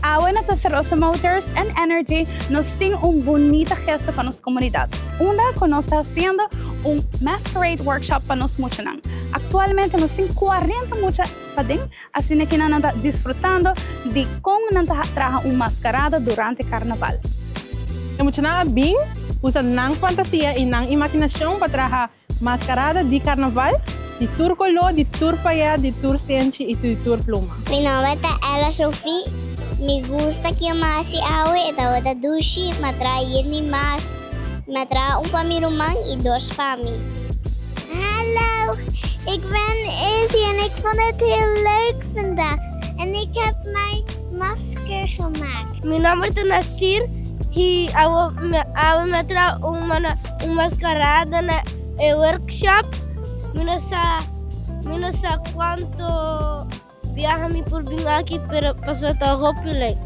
Awe na Testarossa Motors and Energy nos tin un bunita gesto pa nos comunidad, unda cu nos ta haciendo un masquerade workshop pa nos muchanan. Actualmente nos tin 40 mucha paden, asina cu nan ta disfrutando di con nan ta traha un mascarada durante carnaval. E muchanan a bin usa nan fantasia y nan imaginacion pa traha mascarada di carnaval, di tur color, di tur paya, di tur senchi y di tur pluma. Mi nomber ta Ella Sophie. Mi gusta cu m'a haci awe, e tabata dushi, m'a traha mi mas. M'a traha un pa mi ruman y dos pa mi. Hallo, ik ben Izzy en ik vond het heel leuk vandaag. En ik heb mijn masker gemaakt. Mi nomber ta Nasir y awe m'a traha un mascarada na workshop. Mi no sa, mi no sa cuanto biaha mi por bin aki, pero paso ta hopi leuk.